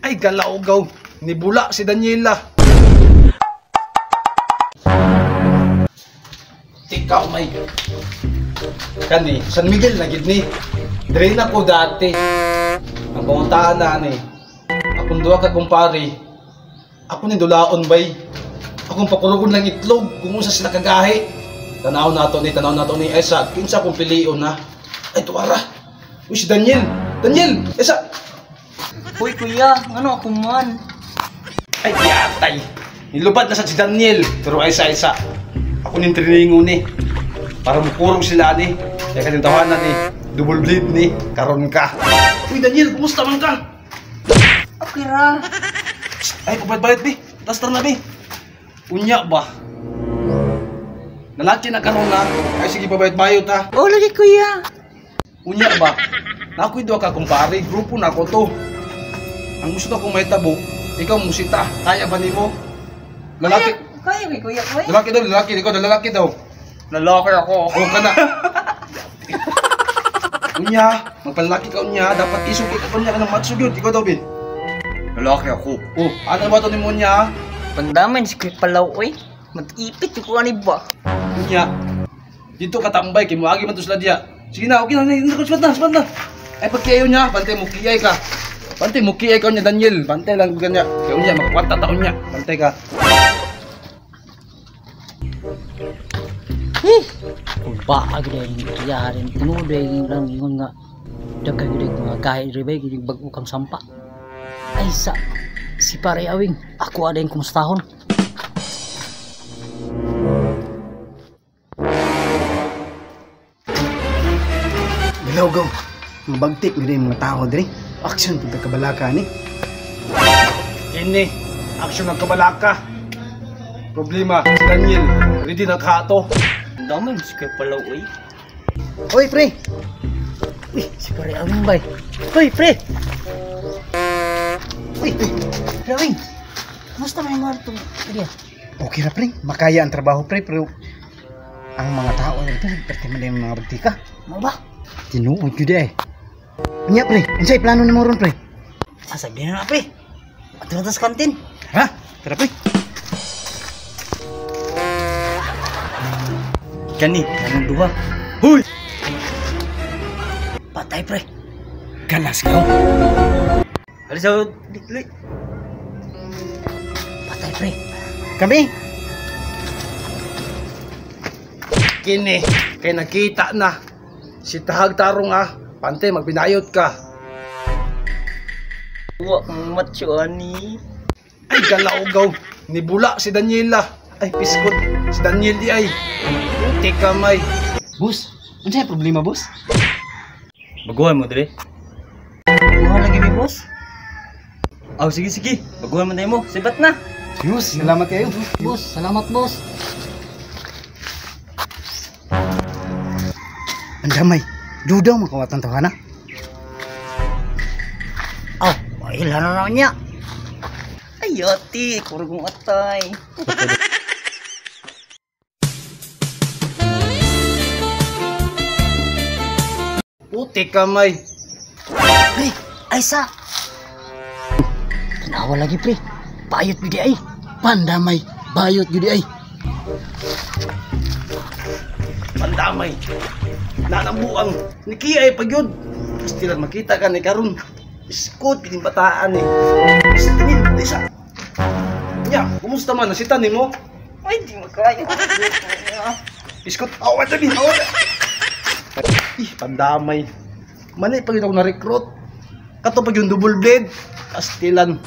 Ay, galaugaw. Nibula si Daniela. Tikaw may. Kani, San Miguel na gid ni. Diri na ko dati. Ang panguntaan na ni. Akong duha ka kumpare. Ako ni dulaon bay. Akong pakurugon lang itlog kung unsa sila kagahi. Tanaw nato ni ay sa kinsa akong pilion na. Ay tuara. Uy si Daniel. Daniel, esa. Hoy kuya, ano ako man? Ay yatay. Nilubad na sa si Daniel, pero ay sa isa. Ako ning triningon ni. Para mukurog sila ni. Kaya kaning tawanan ni. Double blade ni. Karon ka. Uy Daniel, kumusta man ka? Okay ra. Ay, pabayad bi. Tas na bi. Unya ba? Nalaki na karon na. Ay sige pabayad-bayot ha. Oh lagi kuya. Unya ba? Nakoy duha ka kumpare, grupo na ko to. Ang gusto kong mahitabo, ikaw musita. Kaya ba nimo? Lalaki. Kaya kay kuya koy. Lalaki daw, lalaki. Ikaw lalaki daw. Lalaki ako. O ka na. Unya, magpanlaki ka unya, dapat isog ka unya ka ng matso gyud. Ikaw daw bin. Lalaki ako. Oh, ano ba to nimo unya? Pandaman si Kuya Palaw oy. Mag-ipit ko ani ba? Unya. Dito ka tambay kay moagi man to sila diya. Sige na, okay na, na, na, na. Ay pagkiayo niya, bantay mo kiyay ka. Bantay mo kiyay ka niya Daniel, bantay lang ganya. Kay unya makakwanta ta unya, bantay ka. Eh, baag din kiya rin tinuod lang ingon nga daghan gyud mga gahi diri bay gid bag-o kang sampa. Ay sa si Pare Awing, ako adeng kumustahon. Galawgaw, mabagtik gid mga tao diri. Action pud kabalaka ni. Ini, action ng kabalaka. Problema si Daniel, ready na kato. Dami si Kuya Palaw oy. Oy pre. Uy, si Pare Awing bay. Uy pre. Uy, Pare Awing. Kumusta man mo itong area? Okay ra pre, makaya ang trabaho pre, pero ang mga tao dito perti man yung mga bagtika. Mo ba? Tinuod gyud eh. Unya pre, unsay plano nimo ron pre? Asa gyud na pre. Ato na tas kantin. Ha? Tara pre. Kani, anong duha? Huy! Patay pre. Galas ka. Alis ako, dili. Patay pre. Kami. Kini, kay nakita na. Si Tahag Tarong ah, pante magbinayot ka. Wa kang macho ani. Ay galaugaw, nibula si Daniela. Ay piskot, si Daniel di ay. Puti kamay. Boss, unsay problema boss? Baguhan mo dire. Baguhan lagi mi boss. Aw sige sige, baguhan man tayo mo. Sibat na. Boss, salamat kayo. Boss, salamat boss. Ang damay, dudaw makawatan tawhana. Aw, ilhan na niya. Ay ati, kurugong atay. Puti kamay. Pre, ay sa. Tanawa lagi pre. Bayot gyud ay. Pandamay, bayot gyud ay. Pandamay. Nanambuang ni Kia ay pagyud. Basta lang makita ka ni karon. Iskot kining bataan ni. Tingin di sa. Nya, kumusta man nasita nimo? Ay di makaya. Iskot, awat lagi, awat. Ih, pandamay. Mani pag ako na-recruit. Kato pag yung double blade. Astilan.